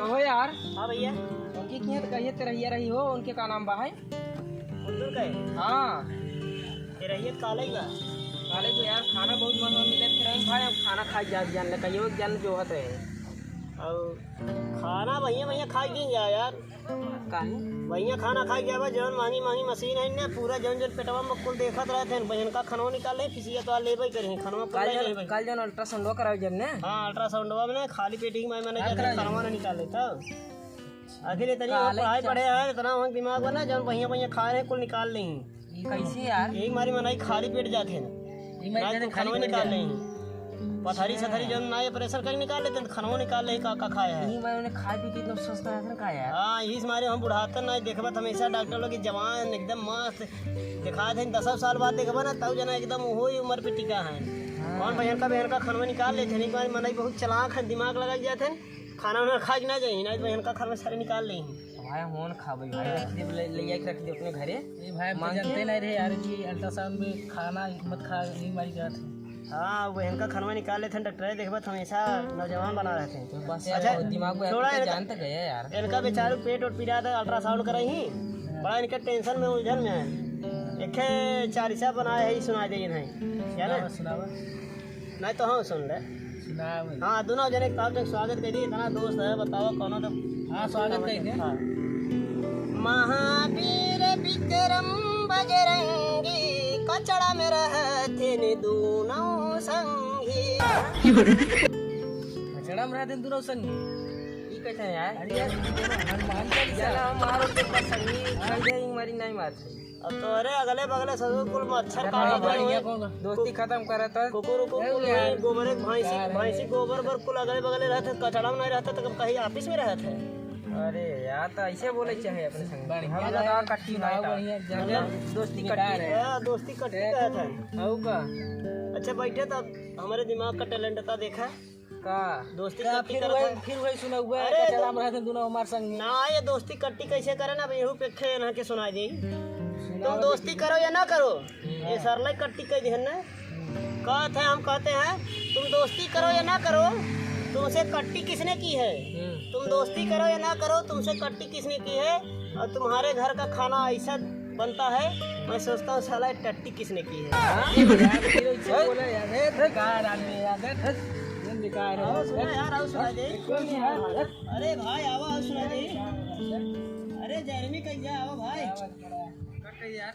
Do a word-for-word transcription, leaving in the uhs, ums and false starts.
हो यार। हाँ भैया। उनकी किहाँ तो कहिए तेरहिया रही हो, उनके का नाम बा है? कुंदन का है? हाँ। तेरहिया तो काले ही बा। काले को यार खाना बहुत मस्त मिले थे रही भाई, हम खाना खाइ जाब जान ले, कहियो एक जान जो होते हैं। और खाना भैया, भैया खाइ दिन जा यार। काहे? भैया खाना खाइ जाबा, जौन महंगी महंगी मशीन है ने, पूरा जौन जौन पेटवा में कुल देखत रहत हैं, बहन का खनवा निकाल ले, फिसिया तो लेबे करी, खनवा कुल काल ले जौन, लेबे। काल जौन अल्ट्रासाउंडवा करावे जब ने? हाँ, अल्ट्रासाउंडवा में ना, खाली पेट ही मैं, मैंने हाँ, जाते करावे। खनवा ना निकाल लेता। आखिर इतनी काले पढ़ाई चल- पढ़े हैं, इतना वहाँ दिमाग बना, जौन बहिया बहिया खा रहे हैं, कुल निकाल लें। ये कैसे यार? यही मारी मनाई खाली पेट जाते हैं। ये मैं ना जाने तो खाली खनवा पेट निकाल जाते। लें। पथरी अच्छा। सथरी जौन ना ऑपरेशन करके निकाल लेते हैं, तो खनवा निकाल लें, का, का खाया है। ये मैं उन्हें खाए पी के एकदम स्वस्थ रहते हैं, का यार? हाँ, इस मारे हम बुढ़ाते ना, देखबा तो हमेशा डॉक्टर लोग के जवान, एकदम मस्त दिखा थे, दसों साल बाद देखबा ना, तब जना एकदम वही उम्र पे टिका है। हाँ। कौन बहन का, बहन का खनवा निकाल लेते हैं, एक बार मनई बहुत चालाक है, दिमाग लगा जाते हैं। खाना उना खा के ना जाई, ना तो इनका खनवा सारे निकाल लेही। भाई, हम ना खाबे भाई, रख दे, ले, ले जाके रख दे अपने घरे। ए भाई, हम तो मांग के। जानते नहीं रहे यार कि अल्ट्रासाउंड में खाना मत खा, नहीं मारी जात है। हाँ, वो इनका खनवा निकाल लेते हैं, डॉक्टर देखबा तो हमेशा नौजवान बना रहते हैं। तो बस अच्छा, यार, दिमाग में छोड़ा तो इनका, जान तक गया यार। इनका बेचारू पेट और पीड़ा था, अल्ट्रासाउंड कराई ही, बड़ा इनका टेंशन में, उलझन में है। एक चालीसा बनाए है, सुना दे इन्हें, क्या ना? सुनावा, सुनावा। नहीं तो हाँ, सुन ले। सुनाओ भाई। हाँ, दोनों जने के तब तक स्वागत करी, इतना दोस्त है, बताओ कौनो तो। हाँ, स्वागत करी थे। हाँ। महावीर विक्रम बजरंगी, कचड़ा में रहथिन दूनों संगी। कचड़ा में रहथिन दूनों संगी। ई कैसे है यार? अरे यार, हनुमान चालीसा। चला, मारो के पास संगी, हाँ। संगी मारी नहीं मारते। अब तोहरे अगले बगले ससुर कुल मच्छर अरे काटत भाई, रहे। बढ़िया कौन? दोस्ती खत्म करत है। कुकुर उकुर ए कुल यार। वही गोबर एक भैंसी, यार। भैंसी गोबर बर कुल अगले बगले रहत है, कचड़ा में नहीं रहत है, तो कहीं ऑफिस में रहत है। अरे यार, तो ऐसे बोले चाहे अपने संग। बढ़िया हम लगा यार, कट्टी सुनाओ भाई। बढ़िया, मतलब, दोस्ती बेकार कट्टी। है। हाँ, दोस्ती कट्टी ए, कहत है। हऊ का? अच्छा, बैठे तब हमारे दिमाग का टैलेंट था, देखा। का? दोस्ती का कट्टी फिर करत वही, है। फिर वही सुना हुआ है, अरे कचड़ा दो-, में रहते दोनों हमार संग में। ना, ये दोस्ती कट्टी कैसे करे ना, अब यहू पे खे ना के सुनाई दे। सुनाओ तुम दोस्ती दीदी। करो या ना करो, हम्म। ये सरलाई कट्टी कह दिहन ना। हम्म। कहत है, हम कहते हैं, तुम दोस्ती करो या ना करो, तुमसे कट्टी किसने की है? हम्म। तुम दोस्ती करो या ना करो, तुमसे कट्टी किसने की है? और तुम्हारे घर का खाना ऐसा बनता है, मैं सोचता हूँ, साला, ये टट्टी किसने की है? हाँ? यार, फिर ऐसे बोला यार, ए, बेकार आदमी है यार, ए, ए, बेकार है। आओ, सुना यार, आओ, सुना दे। कोई नहीं यार। अरे भाई, आओ, आओ, सुना दे। अरे, जर्मी कहिया, आओ भाई।